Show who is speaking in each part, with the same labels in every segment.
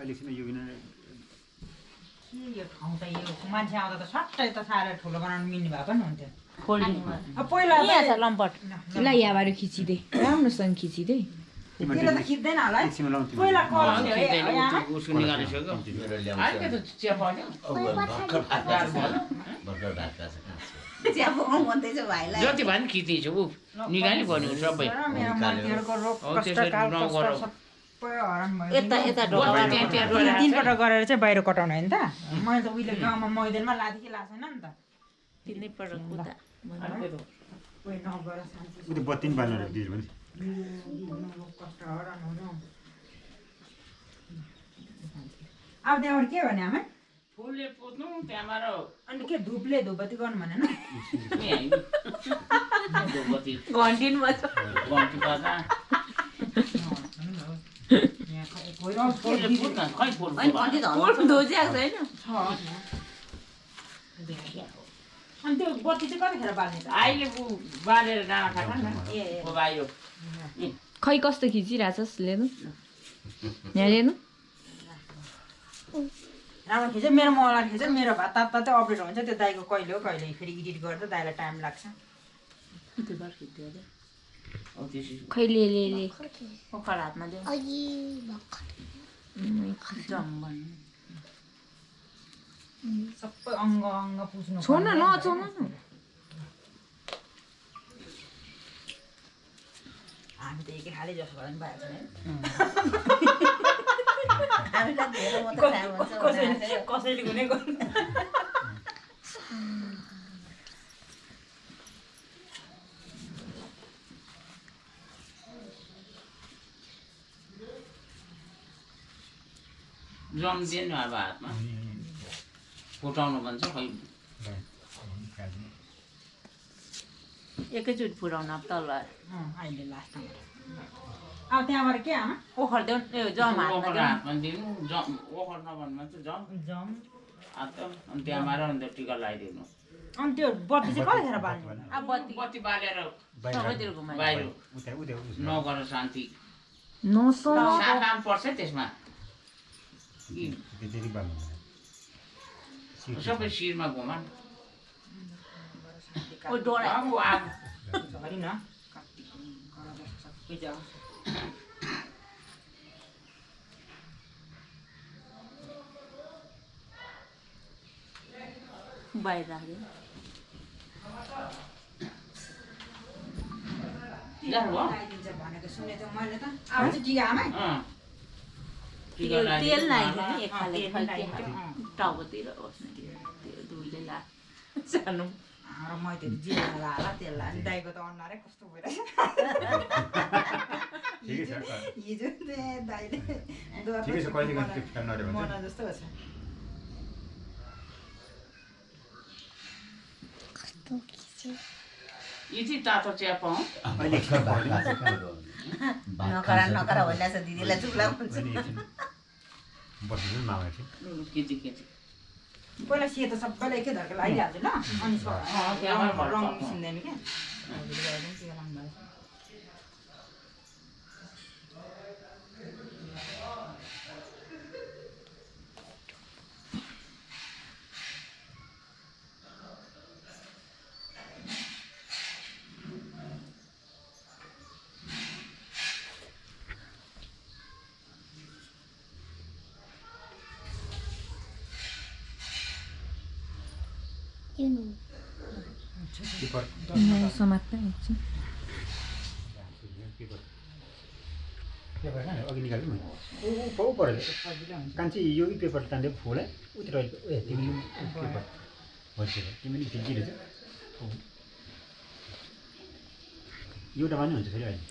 Speaker 1: अहिलेसम्म यो बिना
Speaker 2: यो ठाउँ त यो मान्छे आउँदा त सट्टै त साह्रै ठुलो बनाउनु मिल्ने भए पनि हुन्थ्यो
Speaker 3: फोल्डिङ
Speaker 2: पहिला
Speaker 3: यहाँ छ लम्पट ल यहाँबाट खिचिदे राम्रोसँग खिचिदे
Speaker 2: त्यसले त खिच्दैन होला है
Speaker 1: एकछिनमा लाउँथ्यो
Speaker 2: पहिला कल थियो है यहाँ
Speaker 4: उसको निकालिसक्यो अहिले त चिया पाउँथ्यो
Speaker 5: चिया पकाउँ भन्दैछ भाइलाई
Speaker 4: जति भए पनि खिचिदिन्छ ऊ निकाल्नु पर्ने हो सबै
Speaker 2: मेरो मान्छेहरूको रोग कष्टकाल कष्ट सबै हरान भयो
Speaker 5: यता यता ढोका
Speaker 2: तिनपल्ट गरेर चाहिँ बाहिर कटाउने होइन त मैले त उहिले गाउँमा मैदानमा लाएको कि लाएको छैन नि त
Speaker 5: तिनै पल्ट कुदा
Speaker 2: कोही नगर शान्ति
Speaker 1: उ त्यो बत्ती पनि बाल्नु दियो भने
Speaker 2: कष्ट हरान हुनु अब त्यहाँबाट के भने आमा
Speaker 4: फुलले पुज्नु त्यहाँबाट
Speaker 2: अनि के धुपले धुपबत्ती गर्नु भनेन
Speaker 4: धुपबत्ती
Speaker 5: घन्टिन मजा
Speaker 4: घन्टी बजा फुलले पुज्न खै फुल
Speaker 5: अनि घन्टी धोजिआएको छैन
Speaker 2: अनि त्यो बत्ती चाहिँ कतिखेर बाल्ने त
Speaker 4: अहिले ऊ बालेर डाँडा खान्छ नि
Speaker 5: ए
Speaker 4: त बाहिर
Speaker 3: खै कस्तो खिचिरहेछस् लिनु यहाँ लिनु
Speaker 2: राम्रो खिच्यो मेरो मोबाइल खिच्यो मेरो भात तातो तातो अपडेट हुन्छ त्यो दाइको कहिले हो कहिले फेरि एडिट गर्दा दाइलाई टाइम लाग्छ
Speaker 3: खै ले
Speaker 5: ओखर हातमा देऊ जम्बन
Speaker 2: सबै अङ्ग अङ्ग पुज्नु
Speaker 3: छोड्न नछोड्न
Speaker 2: हामी त एकै खाले जसो भए पनि भएको छैन
Speaker 5: हामीलाई धेरै मात्रै टाइम हुन्छ
Speaker 2: कसैले कुनै गर्नु
Speaker 4: जम्दिएन अब हातमा फुटाउनु भन्छ खै
Speaker 5: एकैचोटि पुऱ्याउनु अब तल
Speaker 2: अहिले लास्टमा अब त्यहाँबाट के आमा
Speaker 5: ओखर देऊ जम हातमा
Speaker 4: ओखर
Speaker 5: देऊ
Speaker 4: हातमा दिनु ओखर नभन्नु चाहिँ जम
Speaker 2: जम
Speaker 4: हात अनि त्यहाँबाट अन्त टिका लगाइदिनु
Speaker 2: अनि त्यो बत्ती चाहिँ कतिखेर बाल्ने
Speaker 5: अब बत्ती
Speaker 4: बत्ती बालेर
Speaker 5: सबैतिर घुमाइ
Speaker 4: बाहिर नगर शान्ति
Speaker 3: नसो
Speaker 4: काम पर्छ त्यसमा सबै शिरमा घुमा
Speaker 5: ओ डोरा
Speaker 4: अब आगो
Speaker 2: झरी न सबै जग्गा
Speaker 5: बाहिर राख्यो
Speaker 2: लगाइदिन्छ भनेको सुनेको थिएँ मैले त अब चाहिँ टिका आमा
Speaker 4: टिका
Speaker 5: तेल
Speaker 4: लगाइदिनु
Speaker 5: लगाइदिनु एक खाले टाउकोतिर बस्ने त्यो धुलले ला सानो
Speaker 2: र मैले त्यो जिरा हाला तेल हाल्ने दाइको त अनुहारै कस्तो भइरहेछ हिजो दाइले
Speaker 1: ठिकै छ कहिले कहिले त्यो फिल्म नरे भन्छ
Speaker 2: मना जस्तो छ
Speaker 4: यो चाहिँ तातो चिया पाउँ
Speaker 1: अहिले
Speaker 5: नकरा नकरा भनिरहेछ दिदीलाई चुक्ला हुन्छ
Speaker 1: बस्नु मामा थियो
Speaker 4: केटी केटी
Speaker 2: पहिला सेतो सबैलाई एकै धर्का लगाइहाल्छु ल अनि रङ मिसिँदैन क्या
Speaker 3: समात्न एकछिन
Speaker 1: पेपर अघि निकाल्नु ऊ पऱ्यो कान्छी यो पेपर तान्दै फुल है उतिर ए तिमी पेपर हो तिमी पनि खिच्ची रहेछ एउटा मात्रै हुन्छ फेरि अहिले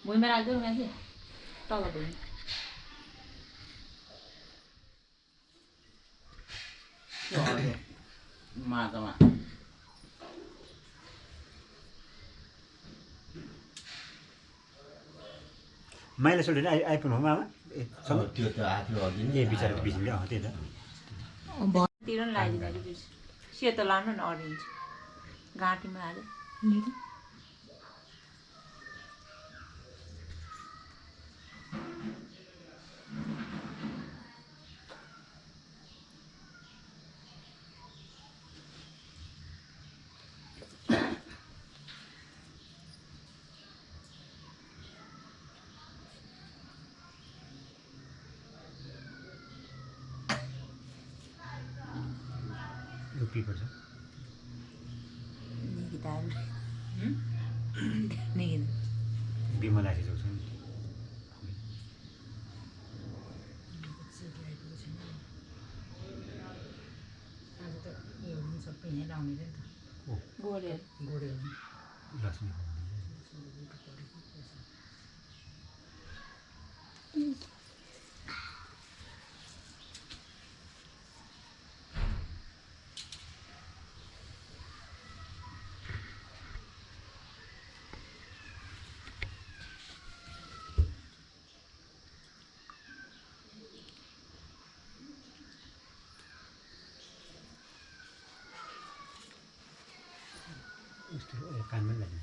Speaker 5: भुइँमा राख्दै मान्छे तल भुइँ
Speaker 4: माघमा
Speaker 1: माइला सोल्डर आइपुग्नु हो मामा
Speaker 6: त्यो त आथ्यो अघि
Speaker 1: ए बिचरा बिचले त्यही त
Speaker 5: तिर पनि लगाइदिनु सेतो लानु न अरेन्ज घाँटीमा हाले
Speaker 1: रुपी पर्छ बिमला आइसकेको छ नि
Speaker 2: सबै यहीँ लाउने रे नि त
Speaker 5: गोडे
Speaker 1: लक्ष्मी यस्तो कानमै लाग्ने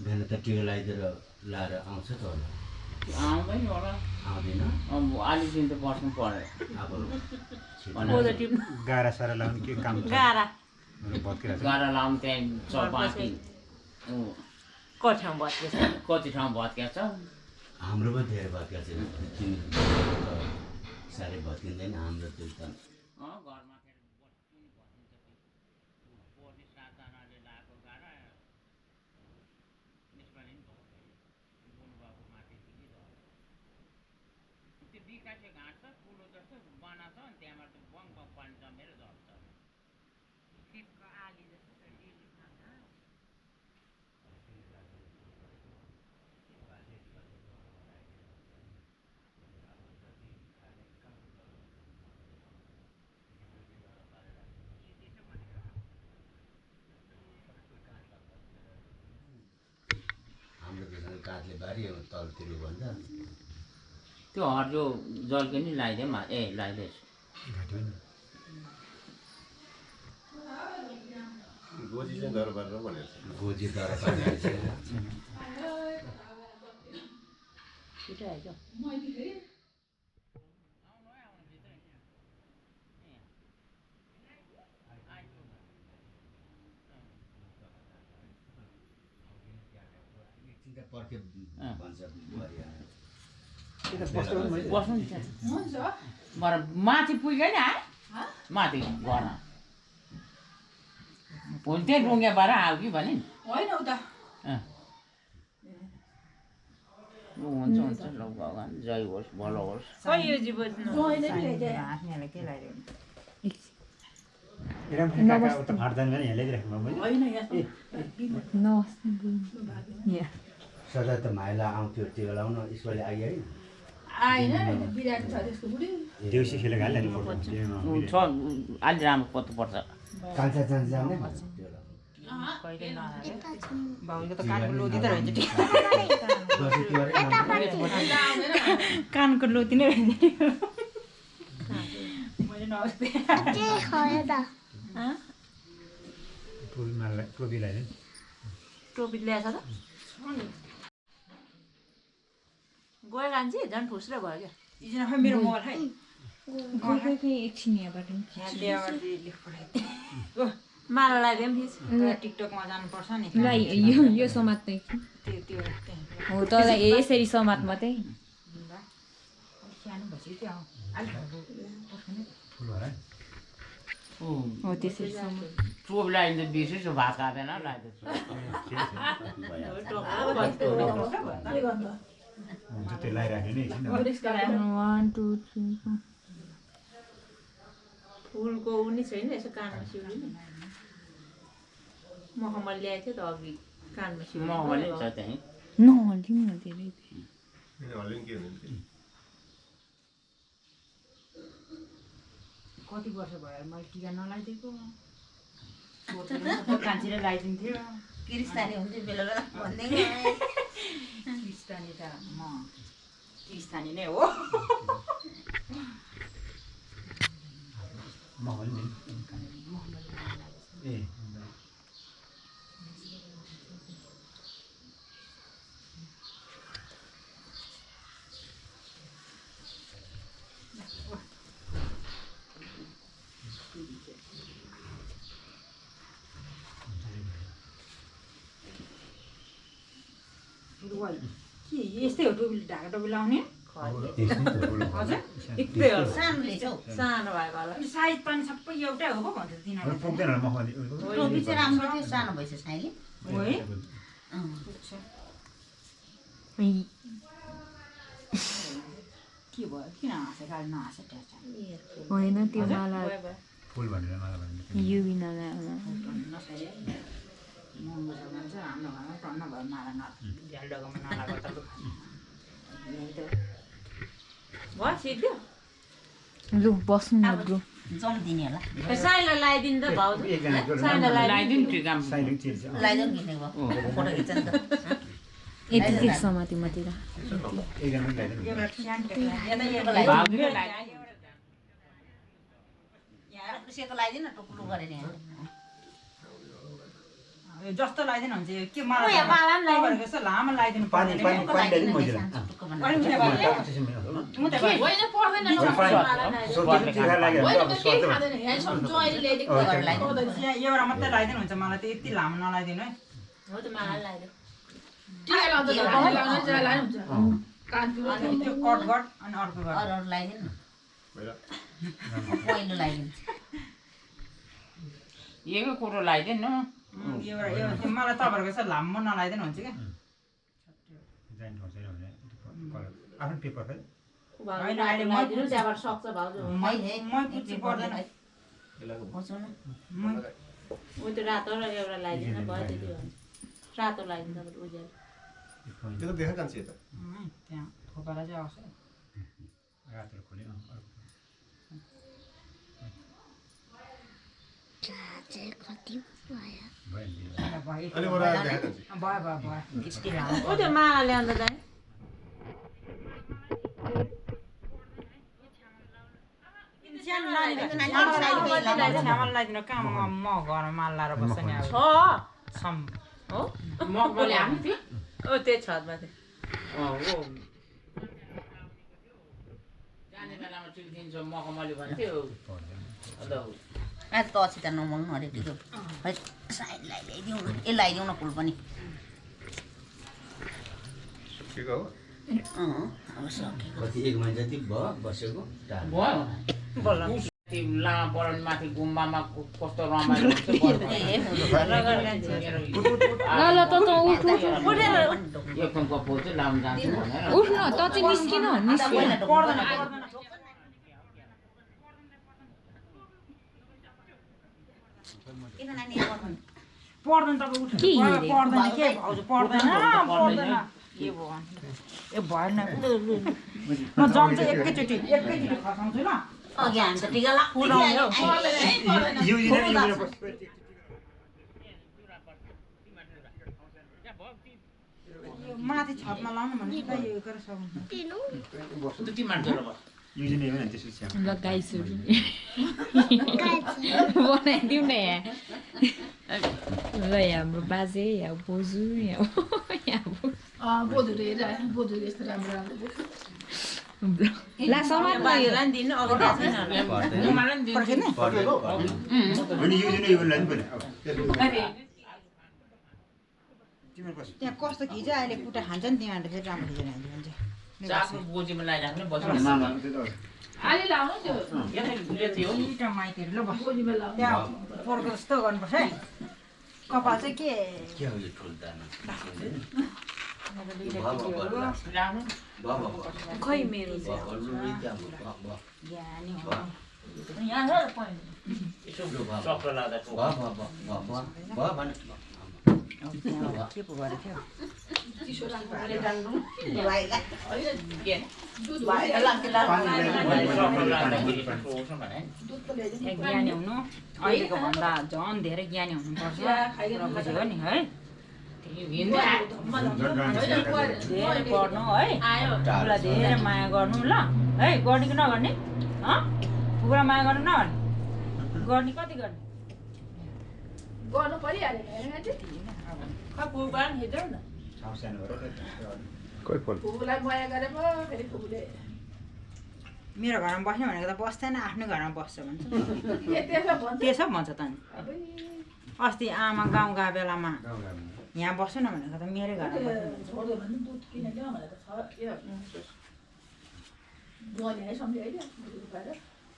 Speaker 6: बिहान त टिका लगाइदिएर लाएर आउँछ त होला
Speaker 4: आउँदैन होला
Speaker 6: आउँदैन
Speaker 4: अब अलिक दिन त बस्नु पर्यो
Speaker 6: अब
Speaker 1: गारा सारा लाउने के काम छ
Speaker 5: गारा
Speaker 1: भत्किरहेको छ
Speaker 4: गाडा लाउनु त्यहाँ बाँकी
Speaker 5: कति ठाउँ भत्केछ
Speaker 4: कति ठाउँ भत्किएको छ
Speaker 6: हाम्रो पनि धेरै भत्किएको छैन तिमी साह्रै भत्किँदैन हाम्रो त्यो त
Speaker 4: घरमा पोहोर 7जनाले लगाएको गाडा यसपालि बुढबाबु माथि त्यो बिकासे घाँस छ कुलो जस्तो बनाएको छ अनि त्यहाँबाट बङ बङ पानी जमेर झर्छ
Speaker 5: आली जस्तो
Speaker 6: हाम्रो त काठले बारी अब तलतिर भन्दा
Speaker 4: त्यो हरियो जल्के नि लगाइदियो लगाइदिएछ
Speaker 1: घाँटी पनि
Speaker 7: गोजी चाहिँ दरबार र भनेको छ
Speaker 6: गोजी तर पानी
Speaker 5: छिटो आइज
Speaker 6: पर्खे भन्छ बुहारी
Speaker 1: यता बस्नु पनि मैले
Speaker 4: बस्नु नि त्यहाँ बरु माथि पुग्यो नि माथि घर भोलि त्यही डुङ्गे बाह्र आयो कि भने नि
Speaker 2: होइन उता
Speaker 4: हुन्छ हुन्छ ल भगवान् जय होस् भलो होस्
Speaker 5: खै यो जी बुझ्नु
Speaker 2: हाँस्नेलाई के लगाइदियो
Speaker 1: काका उता फाट्दैन भने यहाँ ल्याइदिराख्नु मैले
Speaker 6: सदा त माइला आउँथ्यो टिका लाउन यसपालि आइहाल्यो
Speaker 1: देउसी खेलेको हाल्यो नि फोटो
Speaker 4: छ अलि राम्रो पत्तो पर्छ
Speaker 6: कान्छा जान्छ जाने
Speaker 2: कहिले नआयो बाउले त कानको लोदी त रहन्छ कानको लोदी नै रहन्छ मैले नहोस्
Speaker 1: टोपी लगाइदियो
Speaker 5: टोपी ल्याएछ त गयो कान्छी झन् फुस्रो भयो क्या
Speaker 2: हिजो खै मेरो मोबाइल खै
Speaker 3: एकछिन यहाँबाट
Speaker 2: यहाँ ल्याएर लेख पठाइदियो
Speaker 5: माला लगाइदियो पनि थिएछ
Speaker 2: टिकटकमा जानुपर्छ नि
Speaker 3: ल यो समात्दै
Speaker 2: त्यो
Speaker 3: हो तँलाई यसरी समात मात्रै
Speaker 2: सानो भएपछि त्यो
Speaker 1: फुल होला
Speaker 3: हो त्यसरी समात
Speaker 4: टोप लगाइदिन्छ बिर्सेछ भात खाँदैन लगाइदिन्छ
Speaker 1: हुन्छ त्यो लगाइराख्यो नि एकछिन
Speaker 3: 1 2 3
Speaker 5: फुलको उ नि छैन यसो कानमा सिउरी नि मखमल ल्याएको थियो त अघि कानमा सिउरी
Speaker 4: म भने छ त्यहीँ
Speaker 3: नहल्दिउँ न धेरै
Speaker 7: हल्लिनु के हुने
Speaker 2: कति वर्ष भयो मैले टिका नलाइदिएको कान्छीले लगाइदिन्थ्यो
Speaker 5: किरिस्तानी हुन्छ बेला बेला भन्दै
Speaker 2: क्रिस्तानी त म क्रिस्तानी नै हो
Speaker 1: महल नि ए
Speaker 2: के यस्तै हो टोपी ढाका टोपी लाउने हजुर
Speaker 5: यस्तै हो सानोले छ सानो भएको होला
Speaker 2: साइज पनि सबै एउटै हो पो भन्छ तिनीहरू
Speaker 1: पुग्दैन होला महल
Speaker 5: टोपी चाहिँ राम्रो थियो सानो भएछ साइले
Speaker 2: हो है के भयो किन हाँसे गाडी नहाँसे ट्याचा
Speaker 3: होइन त्यो माला
Speaker 1: फुल भनेर मलाई भन्नु
Speaker 3: यो बिनालाई
Speaker 2: महँगो छ भने चाहिँ हाम्रो घरमा टन्न भयो माला न झ्याल डगामा नलागो त
Speaker 5: भयो सिद्धो
Speaker 3: लु बस्नु न ब्रो
Speaker 5: जम्दिने होला साइलो लगाइदिनु त भाउजू साइलो
Speaker 4: लगाइदिनु त्यो काम
Speaker 1: साइलिङ चिज
Speaker 5: लगाइदिनु किने भयो फोटो खिच्छ नि त
Speaker 3: यति देख्छ समातिमातिर
Speaker 1: एकजना ल्याइदिनु
Speaker 2: एउटा स्यान्ड यता
Speaker 4: भाउजूले लगाइदिनु
Speaker 5: यहाँ सेतो लगाइदिनु न टुक्लु गरेर यहाँ
Speaker 2: जस्तो लगाइदिनु हुन्छ के
Speaker 5: ओ
Speaker 2: मलाई
Speaker 5: यहाँ माला पनि लगाइदिनु।
Speaker 2: जस्तो लामो लगाइदिनु
Speaker 1: पानी
Speaker 2: पर्दैन
Speaker 1: पानी पानी ल्याइदिनु मैले
Speaker 5: होइन पर्दैन नि
Speaker 1: तिखा लाग्यो भने अब स्वाद
Speaker 2: एउटा मात्रै लगाइदिनु हुन्छ मलाई त यति लामो नलाइदिनु है
Speaker 5: हो त माला लगाइदिनु
Speaker 2: अनि त्यो कट गट अनि अर्को गट
Speaker 5: अरू अरू लगाइदिनु
Speaker 7: पहिला
Speaker 5: पहिलो लगाइदिनु
Speaker 4: एकै कुरो लगाइदिनु
Speaker 2: एउटा मलाई तपाईँहरूको यसो लामो नलाइदिनु हुन्छ क्या
Speaker 1: जाइन ठाउँ छैन भने आफ्नो पेपर खै
Speaker 2: होइन, अहिले
Speaker 5: लगाइदिनु त्यहाँबाट सक्छ भाउजू
Speaker 2: मै पुच्ची पर्दैन
Speaker 5: खोज्नु न
Speaker 2: मै
Speaker 5: ऊ त्यो रातो र एउटा लगाइदिनु भयो त्यति हो रातो लगाइदिनु तपाईँ उज्यालो
Speaker 7: त्यो त देखा कान्छी यता
Speaker 2: त्यहाँ खोपाला चाहिँ आउँछ
Speaker 1: रातो खोल्यो
Speaker 7: अनि ओरा देखा कान्छी
Speaker 2: भयो भयो भयो स्टिल हाल्नु
Speaker 5: ऊ त्यो माला ल्याउँदा चाहिँ
Speaker 2: छ्यामल लगाइदिनु कहाँ म घरमा माल लाएर बस्छ नि अब
Speaker 5: छ
Speaker 2: सम
Speaker 5: हो
Speaker 4: मकबले हामी थियो
Speaker 5: ओ त्यो छतमा थियो
Speaker 4: जाने बेलामा ठिक दिन्छ मखमली भन्थ्यो अन्त
Speaker 5: आज त असित नमल्नु अरे त्यो है साइड ल्याइदिउँ न ए लगाइदिउँ न फुल पनि
Speaker 7: ठिक हो
Speaker 5: अब सकेको
Speaker 6: कति एक महिना जति भयो बसेको टाढो
Speaker 4: भयो त्यो लामा बढाउने माथि गुम्बामा कस्तो रमाइलो हुन्छ
Speaker 3: ल त उठ
Speaker 4: एकदमको फुल चाहिँ लाउनु जान्छु भनेर
Speaker 3: उठ्न त चाहिँ निस्किन निस्किन
Speaker 2: पर्दैन तपाईँ उठ
Speaker 3: के हेरे?
Speaker 2: पर्दैन के भाउजू पर्दैन पर्दैन के भयो ए भएन म जम चाहिँ एकैचोटि खसाउँछु ल
Speaker 5: अघि हामी त टिका लाग्छ
Speaker 2: यो माथि छतमा लाउनु भने यो गरेर सक्नु
Speaker 4: त्यति मान्छे बस
Speaker 1: युजन होइन त्यसो छ
Speaker 3: ल गाइसहरू बनाइदिउँ न यहाँ ल यहाँ हाम्रो बाजे यहाँ बोजू यहाँ ला समात
Speaker 5: बाहिरलाई नि दिनु अघि थाहा छैन
Speaker 4: मलाई नि दिनु
Speaker 1: अनि युजन यो लाइन पनि
Speaker 2: त्यहाँ कस्तो खिच्यो अहिले कुटा खान्छ नि तिमीहरूले चाहिँ राम्रो खिचेर हाल्छ
Speaker 4: चाको गोजीमा लगाइराख्नु बस्नु
Speaker 1: मामा त्यो त
Speaker 2: दुईवटा माइतीहरू ल बस त्यहाँ पोर्को जस्तो गर्नुपर्छ है कपाल चाहिँ के
Speaker 6: के हो यो ठुल दाना
Speaker 5: खै मेरो
Speaker 2: ज्ञानी
Speaker 5: यहाँ छ point।
Speaker 4: चक्र लाग्दा
Speaker 6: भयो
Speaker 2: के पो गरेको थियो ज्ञानी हुनु अहिलेको भन्दा झन् धेरै ज्ञानी हुनुपर्छ हो नि है धेरै पढ्नु है उसलाई धेरै माया गर्नु ल है गर्ने कि नगर्ने पुरा माया गर्नु नगर्ने गर्ने कति गर्ने
Speaker 5: गर्नु परिहाल्यो हिजो न फुपूलाई माया गरे पो फेरि फुपूले
Speaker 2: मेरो घरमा बस्ने भनेको त बस्दैन आफ्नै घरमा बस्छ भन्छ त्यसो भन्छ त नि अस्ति आमा गाउँ गएको बेलामा यहाँ बस्नु न भनेको त मेरै घरमा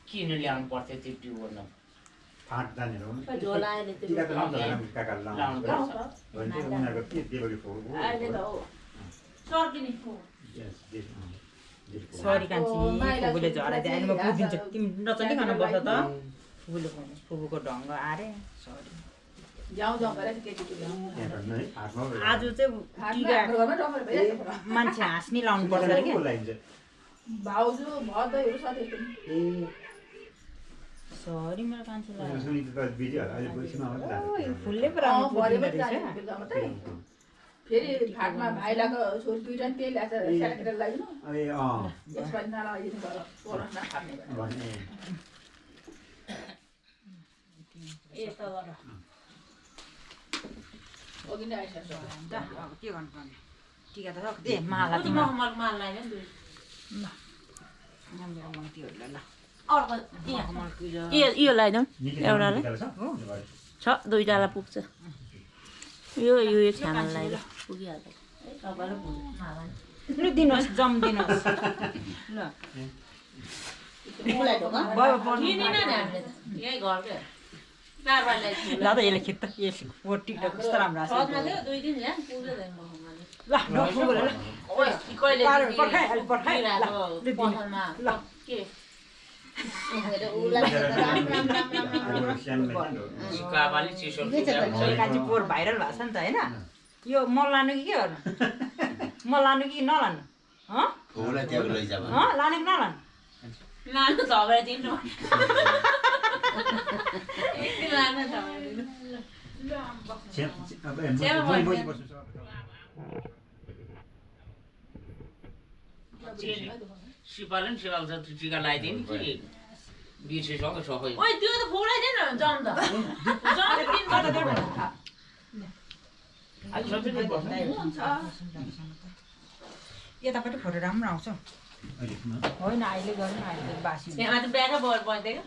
Speaker 4: किन ल्याउनु पर्थ्यो त्यो ट्युबवेल
Speaker 2: सरी कान्छी फुपूले झराइदियो अहिले म पुगिदिन्छु तिमी नचलिकन बस्छ त फुपूको ढङ्ग आरे सरी आज चाहिँ मान्छे हाँस्ने लाउनु पर्छ अरे क्या
Speaker 5: भाउजू भदैहरू सधैँ
Speaker 2: सरी मेरो कान्छीलाई
Speaker 1: फुलले
Speaker 5: फेरि फाटमा भाइलाको छोरी दुईटा त्यही ल्याएर स्यालेर लगाइदिनु यसपालि नलगाइदिनु पऱ्यो नखाने अघि नै आइसक्यो
Speaker 2: अब के गर्नुपर्ने टिका त सक्दै माला तिम्रो
Speaker 5: यो लगाइदिउँ एउटालाई छ दुईटालाई पुग्छ यो छ्यामा लगाएर पुगिहाल्छ
Speaker 2: लु दिनुहोस् जम दिनुहोस् ल ल त यसले खिच्दा यसको टिकटक कस्तो राम्रो आएको पोहोर भाइरल भएको छ नि त होइन यो म लानु कि के गर्नु म लानु कि नलानु लानु कि नलानु
Speaker 5: लानु झगडा दिनु
Speaker 4: सिपाले पनि सिपाल्छ टिका लगाइदियो नि कि बिर्सिसक्यो सबै
Speaker 5: ओइ त्यो त फुलाइदिएन जम त
Speaker 2: यतापट्टि फोटो राम्रो आउँछ होइन अहिले गर्नु अहिले बासी
Speaker 5: त्यहाँ त बिहाकै बर बस्दैन